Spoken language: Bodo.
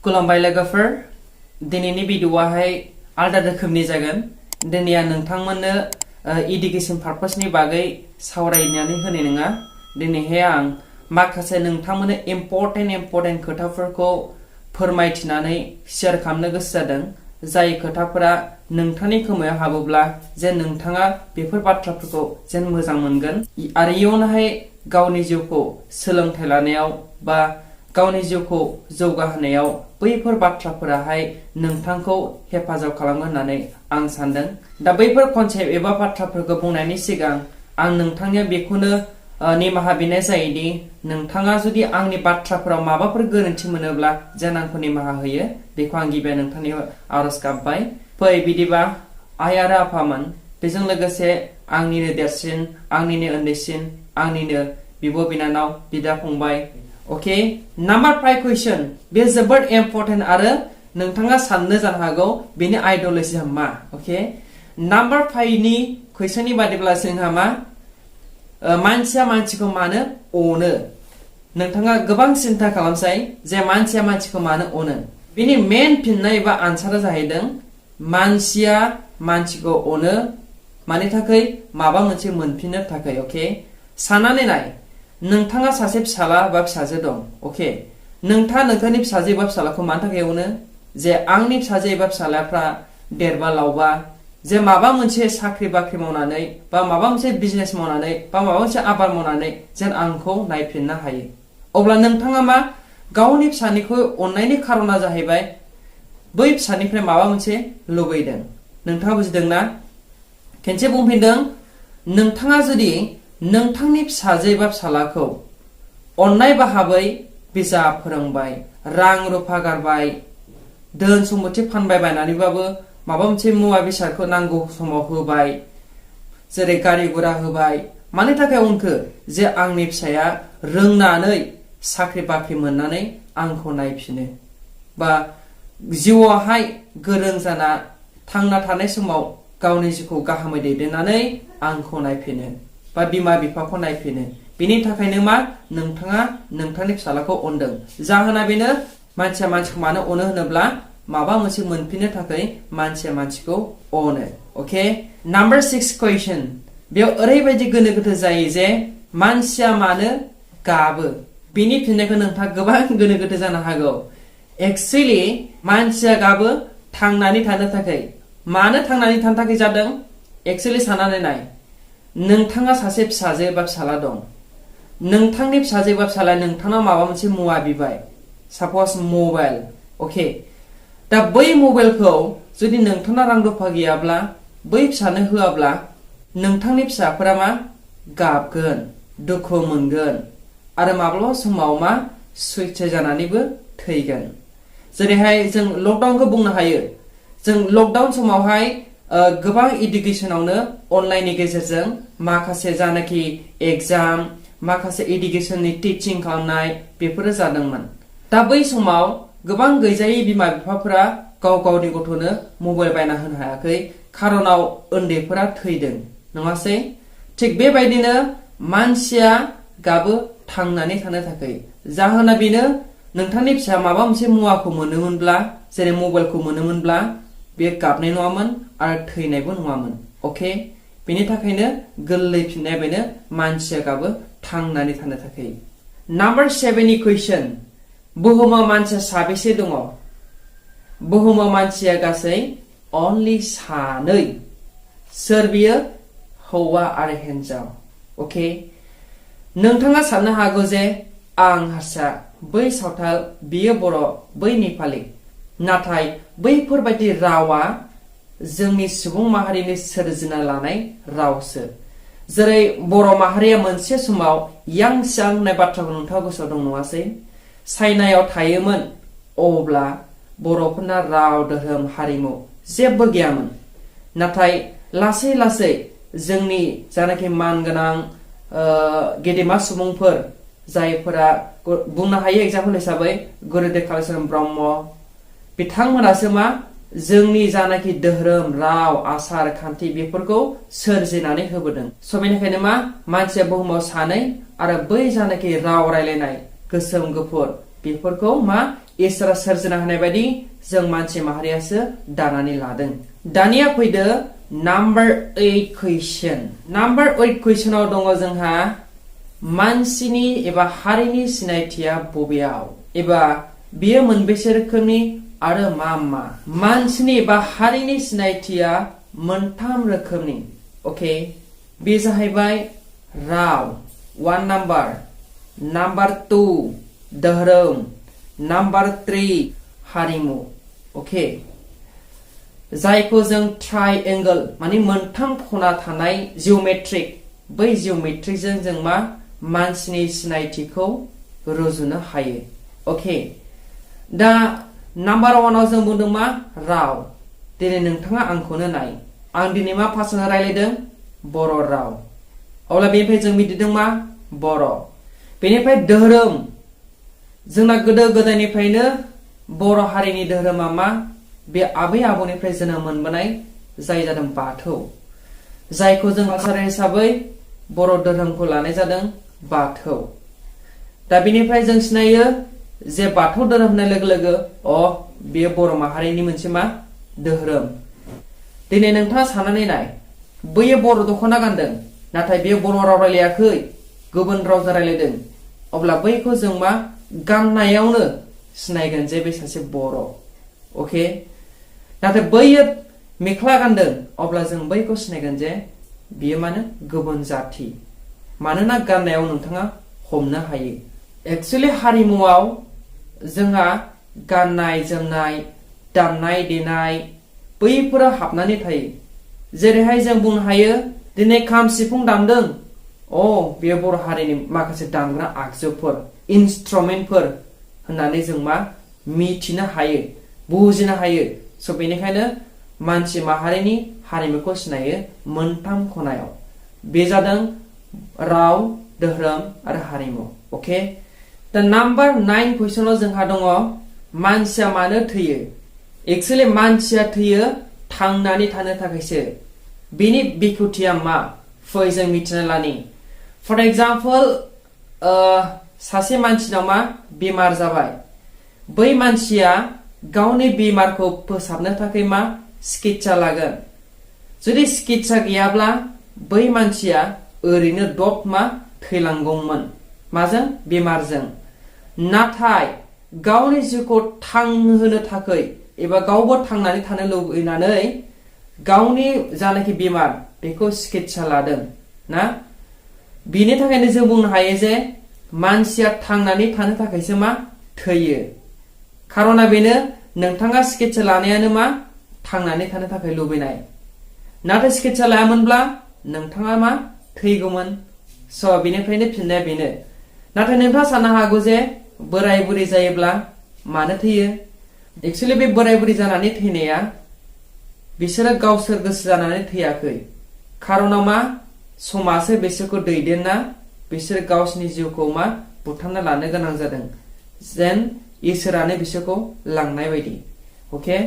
खुलुमबाय लोगोफोर दिनैनि भिडिअआहाय आलदा रोखोमनि जागोन दिनै आं नोंथांमोननो एडुकेशन पारपसनि बागै सावरायनानै होनाय नङा दिनैहाय आं माखासे नोंथांमोननो इम्पोर्टेन्ट खोथाफोरखौ फोरमायथिनानै शेयार खालामनो गोसो जादों जाय खोथाफोरा नोंथांनि खोमायाव हाबोब्ला जे नोंथाङा बेफोर बाथ्राफोरखौ जेन मोजां मोनगोन आरो इयुनावहाय गावनि जिउखौ सोलोंथाइ लानायाव बा गावनि जिउखौ जौगाहोनायाव बैफोर बाथ्राफोराहाय नोंथांखौ हेफाजाब खालामगोन होननानै आं सानदों दा बैफोर कनसेप्ट एबा बाथ्राफोरखौ बुंनायनि सिगां आं नोंथांनो बेखौनो निमाहा बिनाय जायोदि नोंथाङा जुदि आंनि बाथ्राफोराव माबाफोर गोरोन्थि मोनोब्ला जेन आंखौ निमाहा होयो बेखौ आं गिबियाव नोंथांनि आरज गाबबाय फै बिदिबा आइ आरो आफामोन बेजों लोगोसे आंनिनो देरसिन आंनिनो उन्दैसिन आंनिनो बिब' बिनानाव बिदा फंबाय ओके नाम्बार 5 क्वेश्चन बे जोबोद इम्पोर्टेन्ट आरो नोंथाङा साननो जानो हागौ बेनि आइडियोलजिया मा ओके नाम्बार 5 नि क्वेश्चननि बादिब्ला जोंहा मा मानसिया मानसिखौ मानो अनो नोंथाङा गोबां सिन्था खालामसै जे मानसिया मानसिखौ मानो अनो बेनि मेन फिननाय एबा आनसारा जाहैदों मानसिया मानसिखौ अनो मानि थाखाय माबा मोनसे मोनफिननो थाखाय ओके साननानै नाय नोंथाङा सासे फिसाला बा फिसाजो दं ओके नोंथाङा नोंथांनि फिसाजो एबा फिसालाखौ मानि थाखाय अनो जे आंनि फिसाजो एबा फिसालाफ्रा देरबा लावबा जे माबा मोनसे साख्रि बाख्रि मावनानै बा माबा मोनसे बिजनेस मावनानै बा माबा मोनसे आबाद मावनानै जेन आंखौ नायफिननो हायो अब्ला नोंथाङा मा गावनि फिसानिखौ अननायनि खारना जाहैबाय बै फिसानिफ्राय माबा मोनसे लुबैदों नोंथाङा बुजिदोंना खेनसे बुंफिनदों नोंथाङा जुदि नोंथांनि फिसाजो एबा फिसालाखौ अननाय भाबै बिजाब फोरोंबाय रां रुफा गारबाय धोन सम्पथि फानबाय बायनानैबाबो माबा मोनसे मुवा बेसादखौ नांगौ समाव होबाय जेरै गारि गुरा होबाय मानि थाखाय उनखो जे आंनि फिसाया रोंनानै साख्रि बाख्रि मोननानै आंखौ नायफिनो बा जिउआवहाय गोरों जाना थांना थानाय समाव गावनि जिउखौ गाहामै दैदेननानै आंखौ नायफिनो बा बिमा बिफाखौ नायफिनो बेनि थाखायनो मा नोंथाङा नोंथांनि फिसालाखौ अनदों जाहोना बेनो मानसिया मानसिखौ मानो अनो होनोब्ला माबा मोनसे मोनफिननो थाखाय मानसिया मानसिखौ अनो ओके नाम्बार 6 क्वेश्चन बेयाव ओरैबायदि गोनो गोथो जायो जे मानसिया मानो गाबो बिनि फिननायखौ नोंथाङा गोबां गोनो गोथो जानो हागौ एक्चुअली मानसिया गाबो थांनानै थानो थाखाय मानो थांनानै थानो थाखाय जादों एक्चुअली साननानै नाय नोंथाङा सासे फिसाजो एबा फिसाला दं नोंथांनि फिसाजो एबा फिसालाया नोंथांनाव माबा मोनसे मुवा बिबाय सापस मबाइल ओके दा बै मबाइलखौ जुदि नोंथांना रां रुफा गैयाब्ला बै फिसानो होआब्ला नोंथांनि फिसाफोरा मा गाबगोन दुखु मोनगोन आरो माब्लाबा समाव मा सुइसाइड जानानैबो थैगोन जेरैहाय जों लकडाउनखौ बुंनो हायो जों लकडाउन समावहाय गोबां इडुकेशनावनो अनलाइननि गेजेरजों माखासे जानाखि एग्जाम माखासे इडुकेशननि टिचिं खालामनाय बेफोरो जादोंमोन दा बै समाव गोबां गैजायै बिमा बिफाफोरा गाव गावनि गथ'नो मबाइल बायना होनो हायाखै खारनाव उन्दैफोरा थैदों नङासै थिग बेबायदिनो मानसिया गाबो थांनानै थानो थाखाय जाहोना बेनो नोंथांनि फिसाया माबा मोनसे मुवाखौ मोनोमोनब्ला जेरै मबाइलखौ मोनोमोनब्ला बे गाबनाय नङामोन आरो थैनायबो नङामोन ओके बेनि थाखायनो गोरलै फिननाया बेनो मानसिया गाबो थांनानै थानो थाखाय नाम्बार 7 नि क्वेश्चन बुहुमाव मानसिया साबेसे दङ बुहुमाव मानसिया गासै अनलि सानै सोर बियो हौवा आरो हिनजाव ओके नोंथाङा साननो हागौ जे आं हारसा बै सावथाल बियो बर' बै नेपालि नाथाय बैफोरबायदि रावा जोंनि सुबुं माहारिनि सोरजिना लानाय रावसो जेरै बर' माहारिया मोनसे समाव यांसियां होननाय बाथ्राखौ नोंथाङा गोसोआव दं नङासै चाइनायाव थायोमोन अब्ला बर'फोरना राव धोरोम हारिमु जेबो गैयामोन नाथाय लासै लासै जोंनि जानाखि मानगोनां गेदेमा सुबुंफोर जायफोरा बुंनो हायो एग्जाम्पल हिसाबै गुरुदेव कालिचरण ब्रह्म बिथांमोनासो मा जोंनि जानाखि धोरोम राव आसार खान्थि बेफोरखौ सोरजिनानै होबोदों स' बेनिखायनो मा मानसिया बुहुमाव सानै आरो बै जानाखि राव रायलायनाय गोसोम गुफुर बेफोरखौ मा इसोरा सोरजिना होनाय बायदि जों मानसि माहारियासो दानानै लादों। दानिया फैदो नाम्बार 8 कुइसन। नाम्बार 8 कुइसनाव दङ जोंहा मानसिनि एबा हारिनि सिनायथिया बबेयाव एबा बियो मोनबेसे रोखोमनि आरो मा मा। मानसिनि एबा हारिनि सिनायथिया मोनथाम रोखोमनि। ओके, बे जाहैबाय राव 1 नाम्बार, नाम्बार 2 धोरोम, नाम्बार 3 हारिमु। ओके, जायखौ जों ट्राइएंगल माने मोनथाम खना थानाय जिअमेट्रिक, बै जिअमेट्रिकजों जों मा मानसिनि सिनायथिखौ रुजुनो हायो। ओके, दा नाम्बार 1 आव जों बुंदों मा राव। दिनै नोंथाङा आंखौनो नाय, आं दिनै मा भाषा रायलायदों? बर' राव। अब्ला बेनिफ्राय जों मिथिदों मा बर'। बेनिफ्राय धोरोम, जोंना गोदो गोदायनिफ्रायनो बर' हारिनि धोरोमा मा बे आबै आबौनिफ्राय जोनोम मोनबोनाय, जाय जादों बाथौ, जायखौ जों कालचार हिसाबै बर' धोरोमखौ लानाय जादों बाथौ। दा बेनिफ्राय जों सिनायो जे बाथौ धोरोम होननाय लोगो लोगो बेयो बर' माहारिनि मोनसे मा धोरोम। दिनै नोंथाङा साननानै नाय, बैयो बर' दख'ना गानदों, नाथाय बेयो बर' राव रायलायाखै, गुबुन रावजों रायलायदों। अब्ला बैखौ जों मा गाननायावनो सिनायगोन जे बे सासे बर'। अके, नाथाय बैयो मेख्ला गानदों, अब्ला जों बैखौ सिनायगोन जे बियो मानो गुबुन जाथि। मानोना गाननायाव नोंथाङा हमनो हायो। एक्चुअली हारिमुआव जोंहा गाननाय जोमनाय, दामनाय देनाय बैफोरा हाबनानै थायो। जेरैहाय जों बुंनो हायो दिनै खाम सिफुं दामदों, बेयो बर' हारिनि माखासे दामग्रा आगजुफोर, इन्सट्रुमेन्टफोर होननानै जों मा मिथिनो हायो, बुजिनो हायो। स' बेनिखायनो मानसि माहारिनि हारिमुखौ सिनायो मोनथाम खनायाव। बे जादों राव, धोरोम आरो हारिमु। अके, दा नाम्बार 9 कुइसनाव जोंहा दङ मानसिया मानो थैयो। एक्चुअली मानसिया थैयो थांनानै थानो थाखायसो। बेनि बेखेवथिया मा फै जों मिथिना लानि। फर एग्जाम्पल, सासे मानसिनाव मा बेमार जाबाय, बै मानसिया गावनि बेमारखौ फोसाबनो थाखाय मा चिकित्सा लागोन। जुदि चिकित्सा गैयाब्ला बै मानसिया ओरैनो दब मा थैलांगौमोन। माजों? बेमारजों। नाथाय गावनि जिउखौ थांहोनो थाखाय एबा गावबो थांनानै थानो लुबैनानै गावनि जानाखि बेमार बेखौ चिकित्सा लादों ना। बिनि थाखायनो जों बुंनो हायो जे मानसिया थांनानै थानो थाखायसो मा थैयो। खारना बेनो, नोंथाङा चिकित्सा लानायानो मा थांनानै थानो थाखाय लुबैनाय। नाथाय चिकित्सा लायामोनब्ला नोंथाङा मा थैगौमोन। स' बेनिफ्रायनो फिननाया बेनो। नाथाय नोंथाङा साननो हागौ जे बोराय बुरै जायोब्ला मानो थैयो। एक्चुअली बे बोराय बुरै जानानै थैनाया बिसोरो गावसोर गोसो जानानै थैयाखै। खारनाव मा समाजो बिसोरखौ दैदेनना बिसोर गावसिनि जिउखौ मा बुथारना लानो गोनां जादों, जेन इसोरानो बिसोरखौ लांनाय बायदि। अके।